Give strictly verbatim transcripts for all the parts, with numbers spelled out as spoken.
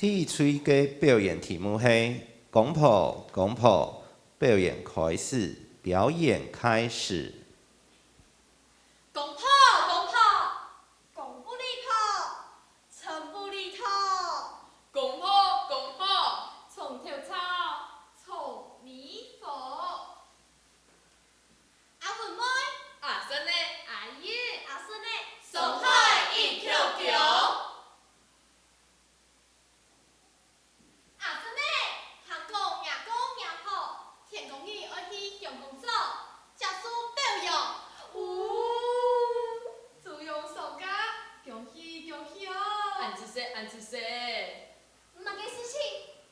第一齣个表演題目係公婆，公婆，表演開始，表演開始。公婆，公婆，公不離婆，婆不離婆。公婆，公婆，床頭吵，床尾和。阿文妹，阿順仔，阿英，阿順仔，上台一鞠躬。 阿順仔，聽講若公若婆，天光日愛去鄉公所接受表揚。嗚，祖榮上架，恭喜恭喜哦！恁仔細，恁仔細。麼个事情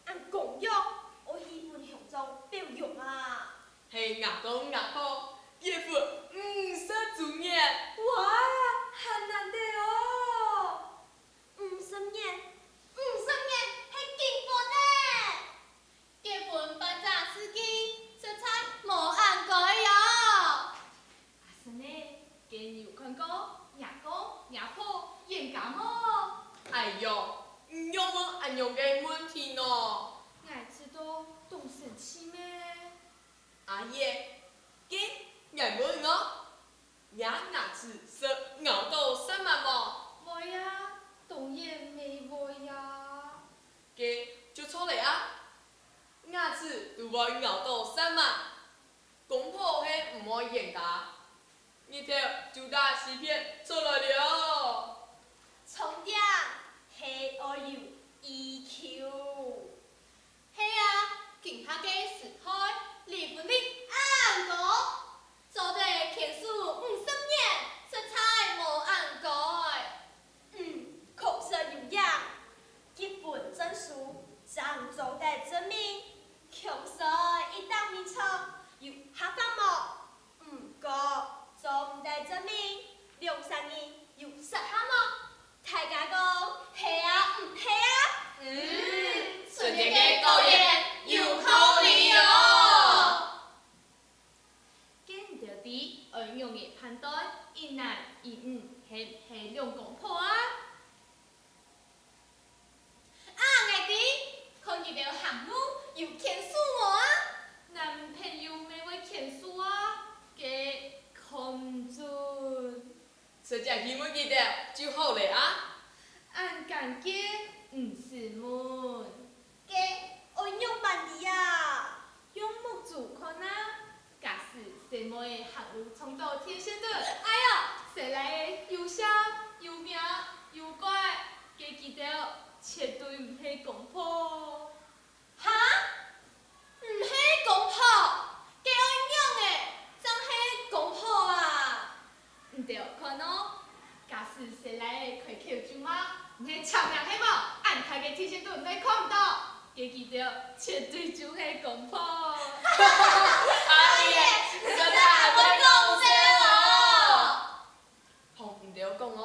恁光榮，愛去分鄉長表揚啊？係若公若婆結婚五十週年。哇，還難得哦！ 五十年，五十年係緊分呢！結婚半隻世紀，實在無恁該哦！阿順仔，你有看過若公若婆冤家無？哎喲，你仰問恁樣个問題呢？𠊎知道當生趣咩？阿英，該𠊎問你哦， 若牙齒識咬到舌嫲無？會啊，當然乜會啊。該就著了啊！牙齒都會咬到舌嫲，公婆係毋會冤家，日頭就打西片出來了。重點係愛有E Q。 係啊，今下个時代，離婚率恁高，做得牽手五十年，實在無恁該。嗯，確實有影。結婚證書正做得證明，共睡一張眠床有合法無？ 毋過，做毋得證明，兩儕人有適合無？大家講係啊，毋係啊？嗯，春日个導演有道理哦！該你兜知愛仰仔判斷一男一女係毋係兩公婆啊？ 啊，𠊎知，看佢兜行路有牽手無啊？男朋友乜會牽手啊，該看毋準。直接去問佢兜就好了啊！恁尷尬，毋使問。該愛仰般知啊？用目珠看啊！ 假使細妹仔行路撞到電線杆，哎喲，細賴仔又笑又命又怪，該佢兜絕對毋係公婆。哈？毋係公婆？該愛仰仔正係公婆啊？ 你兜看哦，假使細賴仔開口就罵，你係赤命係無？恁大个電線杆你看毋到，該佢兜絕對就係公婆。阿姨，你真係會講笑哦！同你兜講哦，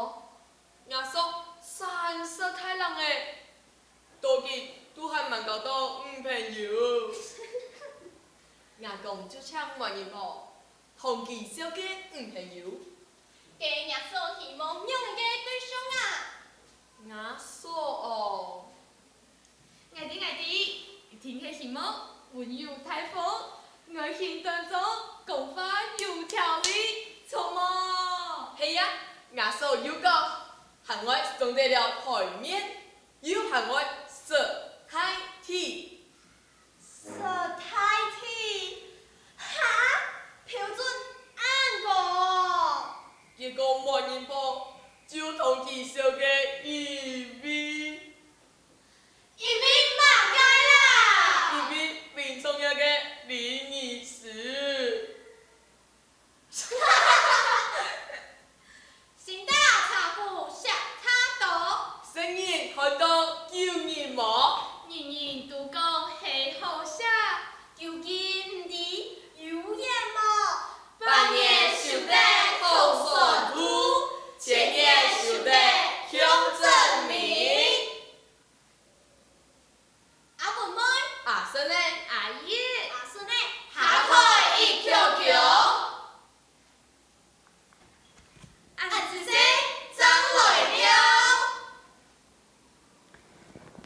阿叔三十大人了，到今都還吂交到女朋友。阿公就請媒人婆， 同佢紹介女朋友。該阿叔希望仰般个對象啊？阿叔哦，𠊎知𠊎知，一定係希望溫柔大方，外形端莊，講話有條理，著無？係啊，阿叔有講，還愛上得了檯面，又還愛識大體。